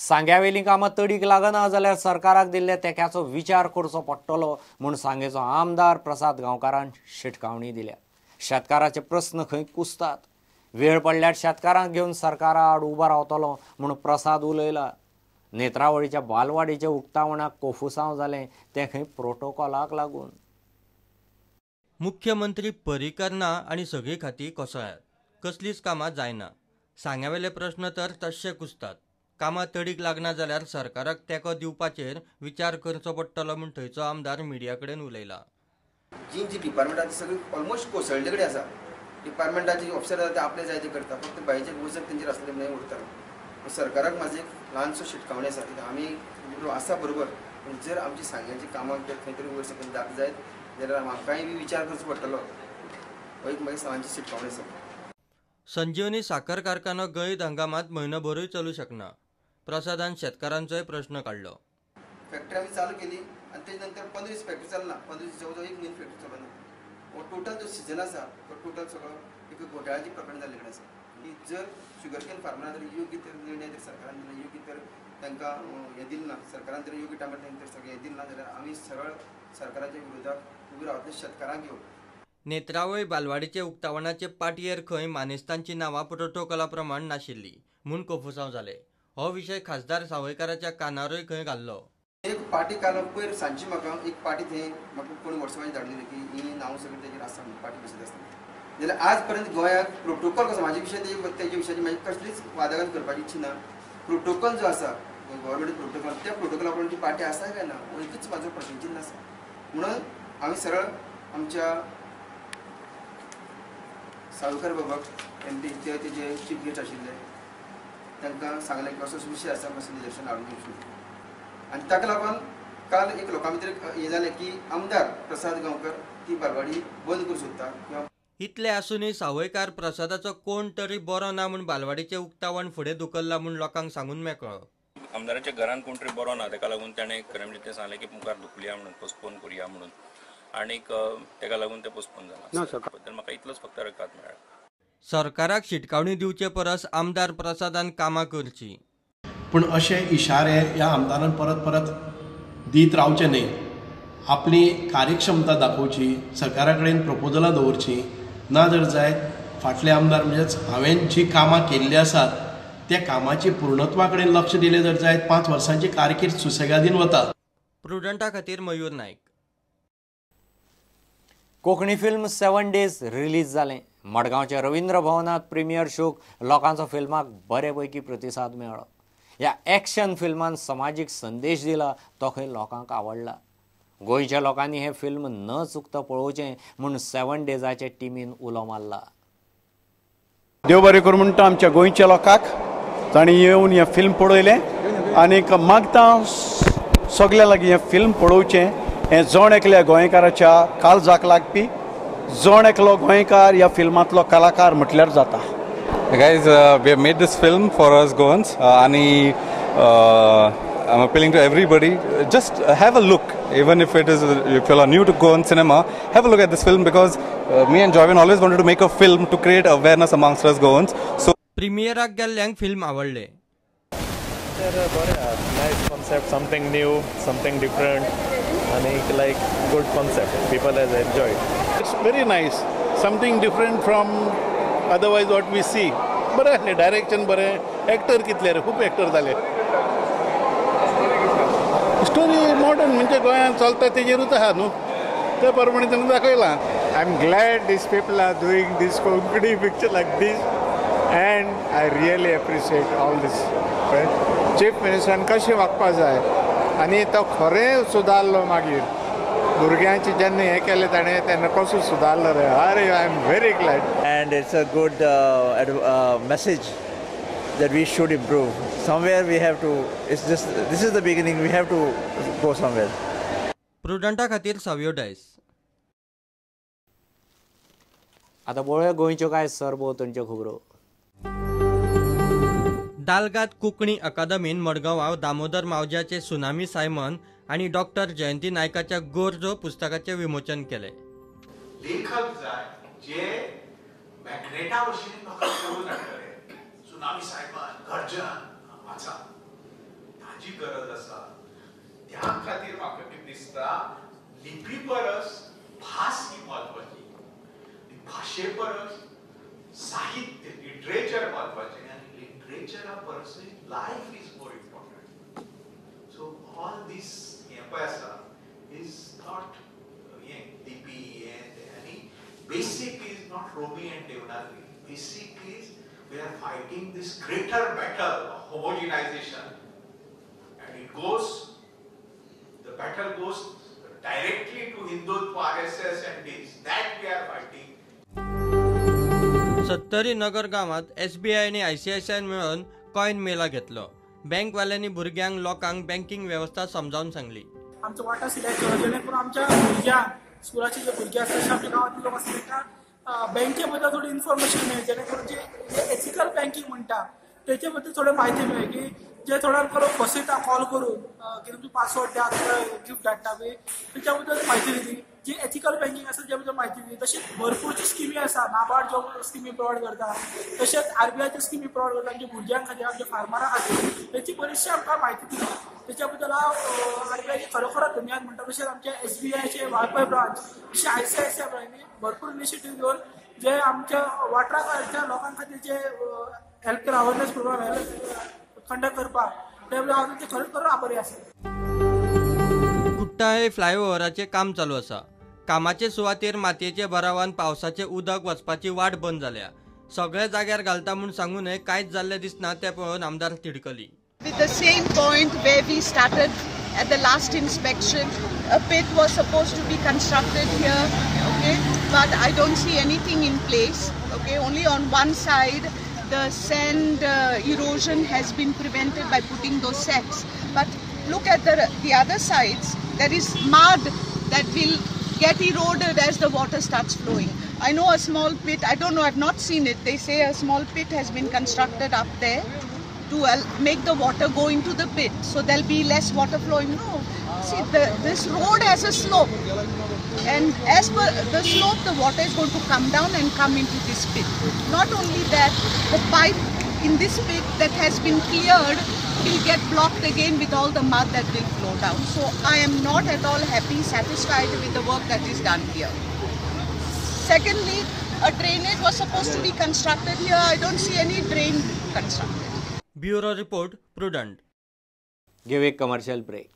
सांग्यावेलीं कामां तडीक लागना जाल्यार सरकाराक दिल्ल्या तेक्याचो विचार करचो पडटलो म्हूण सांगेचो आमदार प्रसाद गांवकारान शिटकावणी दिल्या. शेतकाराचे प्रस्न खंय कुसतात, वेळ पडल्यार शेतकारांक घेवन सरकारा आड उबो रावतलो म्हूण प्रसाद उलयला. नेत्रावळीच्या बालवाडीच्या उक्तावणाक कोफुसांव जालें तें खंय प्रोटोकॉलाक लागून. मुख्यमंत्री पर्रीकर ना आनी सगळीं खातीं कोसळ्यात, कसलीच कामां जायना. सांग्यावेले प्रस्न तर तश्शे कुसतात. कामां तडीक लागना जाल्यार सरकाराक तेंको दिवपाचेर विचार करचो पडटलो म्हूण थंयचो आमदार मिडिया कडेन उलयला. जी जी डिपार्टमेंटां सगळीं ऑलमोस्ट कोसळ्ळे कडेन आसा. डिपार्टमेंटाचे ऑफिसर आसा ते आपले जाय ते करता, फक्त बायचे वजन तेंचेर आसलें म्हणून उरता. सरकाराक म्हाजी एक ल्हानसो शिटकावणी आसा की आमी आसा बरोबर, पूण जर आमची सांग्याची कामां खंय तरी वयर सकयल जाता जायत जाल्यार आमकांय बी विचार करचो पडटलो. हो एक म्हाजी सगळ्यांची शिटकावणी आसा. संजीवनी साखर कारखानो गळीत हंगामांत म्हयनोभरूय चलू शकना. प्रसादान शेतकारांचोय प्रश्न काडलो. फॅक्टरी आमी चालू केली आनी तेजे नंतर 15 दीस फॅक्टरी चलना, 15 दीस जवळ जवळ 1 म्हयनो फॅक्टरी चलना. हो टोटल जो सिजन आसा तो टोटल सगळो एक घोटाळ्याचे प्रकरण जाल्ले कडेन आसा. की जर शुगरकेन फार्मरां जर योग्य तर निर्णय जर सरकारान दिलो, योग्य तर तांकां हें दिलें ना, सरकारान जर योग्य टायमार तांकां सगळें हें दिलें ना जाल्यार आमी सरळ सरकाराच्या विरोधात उबी रावतले शेतकारांक घेवन. नेत्रावळ बालवाडीचे उक्तावणाचे पाटयेर खंय मानेस्तांची नांवां प्रोटोकॉला प्रमाण नाशिल्ली म्हूण कोफुसांव जालें. हो विशय खासदार सावयकाराच्या कानारूय खंय घाल्लो. एक पार्टी काल पयर सांजची म्हाका एक पार्टी थंय म्हाका कोण वॉट्सएपाचेर धाडलेली की ही नांव सगळीं तेजेर आसा म्हणून पार्टी बसयता आसतना. जाल्यार आज पर्यंत गोंयांत प्रोटोकॉल कसो म्हाजे विशय तेजे विशयाची म्हाजी कसलीच वादाघात करपाची इच्छा ना. प्रोटोकॉल जो आसा गव्हर्मेंट प्रोटोकॉल, त्या प्रोटोकॉला प्रमाण ती पार्टी आसा काय ना हो एकूच म्हाजो प्रश्नचिन्न आसा. म्हणून हांवें सरळ आमच्या सावयकार बाबाक एम पी ते तेजे चीफ गेस्ट आशिल्ले तांकां सांगलें की असो विशय आसा मातसो निदर्शन हाडून दिवचें. आनी ताका लागून काल एक लोकां भितर हें जालें की आमदार प्रसाद गांवकर ती बालवाडी बंद करूंक सोदता किंवा. इतले आसूनय सावयकार प्रसादाचो कोण तरी बरो ना म्हूण बालवाडीचें उक्तावण फुडें धुकल्लां म्हूण लोकांक सांगून मेकळो. आमदाराच्या घरान कोण तरी बरो ना ताका लागून ताणें खरें म्हणजे तें सांगलें की मुखार धुकलया म्हणून, पोस्टपोन करुया म्हणून, आनीक ताका लागून तें पोस्टपोन जालां. बद्दल म्हाका इतलोच फक्त रकाद मेळ्ळा. सरकाराक शिटकावणी दिवचे परस आमदार प्रसादान कामां करचीं. पूण अशे इशारे ह्या आमदारान परत परत दीत रावचे न्हय. आपली कार्यक्षमता दाखोवची, सरकारा कडेन प्रपोजलां दवरचीं. ना जर जायत फाटले आमदार म्हणजेच हांवें जी कामां केल्लीं आसात त्या कामाची पूर्णत्वा कडेन लक्ष दिलें जर जायत 5 वर्सांची कारकीर्द सुसेगादीन वता. प्रुडंटा खातीर Mayur Naik. Konkani film 7 days release जालें. मडगांवच्या रवींद्र भवनांत प्रिमियर शोक लोकांचो फिल्माक बरे पैकी प्रतिसाद मेळ्ळो. ह्या एक्शन फिल्मान समाजीक संदेश दिला तो खंय लोकांक आवडला. गोंयच्या लोकांनी हें फिल्म न चुकता पळोवचें म्हूण 7 डेजाचे टिमीन उलो मारला. देव बरें करूं म्हणटा आमच्या गोंयच्या लोकांक तांणी येवन हें फिल्म पळयलें आनीक मागता सगल्या लागीं हें फिल्म पळोवचें. हें जण एकल्या गोंयकाराच्या काळजाक लागपी, जण एकलो गोंयकार ह्या फिल्मांतलो कलाकार म्हटल्यार जाता. Guys, we have made this film for us Goans, and I'm appealing to everybody, just have a look, even if it is, if you are new to Goan cinema, have a look at this film, because me and Joyvin always wanted to make a film to create awareness amongst us Goans. So प्रीमियराक गेल्ल्यांक film आवडले. Nice concept, something new, something different, and like good concept. People has enjoyed. It's very nice, something different from otherwise what we see. बरें आसलें, direction बरें, actor कितले रे, खूब actor जाले. Story modern म्हणजे गोंयांत चलता तेजेरूच आहा न्हू, ते प्रमाणे तांणी दाखयलां. I am glad these people are doing this Konkani picture like this and I really appreciate all this. Chief मिनिस्टरान कशें वागपा जाय आनी तो खरें सुदारलो. मागीर भुरग्यांचे जेन्ना हें केलें ताणें तेन्ना कसो सुदारलो रे. अरे I am very glad. And it's a good message that we should improve. Somewhere we have to, it's just, this is the beginning, we have to go somewhere. प्रुडंटा खातीर सावियो डायस. आतां पळोवया गोंयच्यो कांय सरभोंवतणच्यो खबरो. दालगाद कोंकणी अकादमीन मडगांवां दामोदर मावज्याचे सुनामी सायमन आनी डॉक्टर जयंती नायकाच्या गोरजो पुस्तकाचें विमोचन केलें. लेखक जाय जे मॅग्नेटा भशेन म्हाका करून हाडटले. सुनामी सायमन, गर्जन वाचा. हाजी गरज आसा. त्या खातीर म्हाका कितें दिसता, लिपी परस भास ही म्हत्वाची, भाशे परस साहित्य लिटरेचर म्हत्वाचें आनी लिटरेचरा परसूय life is more important. So all this हें पळय आसा is not हें लिपी हें तें, आनी basic is not Romi and Devanagari. Basic is we are fighting this greater battle of homogenization, and it goes, the battle goes directly to Hindutva, RSS and this, that we are fighting. Sattari Nagar गांवांत SBI आनी ICICI मेळून coin मेला घेतलो. बँकवाल्यांनी भुरग्यांक लोकांक banking वेवस्था समजावन सांगली. आमचो वांटो सिलेक्ट केलो जेणे करून आमच्या भुरग्यांक, स्कुलाचे जे भुरगे आसता तशें आमच्या गांवांतले लोक आसता तांकां बँके बद्दल थोडी इन्फॉर्मेशन मेळ्ळी, जेणे करून जे एथिकल बँकिंग म्हणटा तेचे बद्दल थोडी म्हायती मेळ्ळी की जे थोड्यांक लोक फसयता कॉल करून की तुमचो पासवर्ड द्या, गिफ्ट धाडटा बी, तेच्या बद्दल म्हायती दिली. जी एथिकल बँकिंग आसा तेच्या बद्दल म्हायती दिली. तशीच भरपूरची स्किमी आसा, नाबार्ड ज्यो स्किमी प्रोवायड करता, तशेंच आरबीआयच्यो स्किमी प्रोवायड करता आमच्या भुरग्यां खातीर, आमच्या फार्मरां खातीर, तेची बरीचशी आमकां म्हायती दिली. तेच्या बद्दल हांव आरबीआयचे खरोखरच धन्यवाद म्हणटा. तशेंच आमच्या SBIचे वाळपय ब्रांच, तशें ICICI ब्रांचनी भरपूर इनिशिएटीव घेवन जे आमच्या वाठाराच्या लोकां खातीर जे हेल्थ अवेरनेस प्रोग्राम कंडक्ट करपाक, ते हांव तांचे खरेंच खरो आभारी आसा. कुट्टाळे फ्लायओव्हराचें काम चालू आसा. कामाचे सुवातेर मातयेचे भरावान पावसाचें उदक वचपाची वाट बंद जाल्या. सगळ्या जाग्यार घालता म्हूण सांगूनय कांयच जाल्लें दिसना तें पळोवन आमदार तिडकली. With the same point where we started at the last inspection, a pit was supposed to be constructed here, okay, but I don't see anything in place, okay, only on one side the sand erosion has been prevented by putting those sacks, but look at the other sides, there is mud that will get eroded as the water starts flowing. I know a small pit, I don't know, I've not seen it, they say a small pit has been constructed up there to make the water go into the pit, so there'll be less water flowing. No, see, this road has a slope, and as per the slope, the water is going to come down and come into this pit. Not only that, the pipe in this pit that has been cleared will get blocked again with all the mud that will flow down. So I am not at all happy, satisfied with the work that is done here. Secondly, a drainage was supposed to be constructed here. I don't see any drain constructed. Bureau Report, Prudent. Give a commercial break.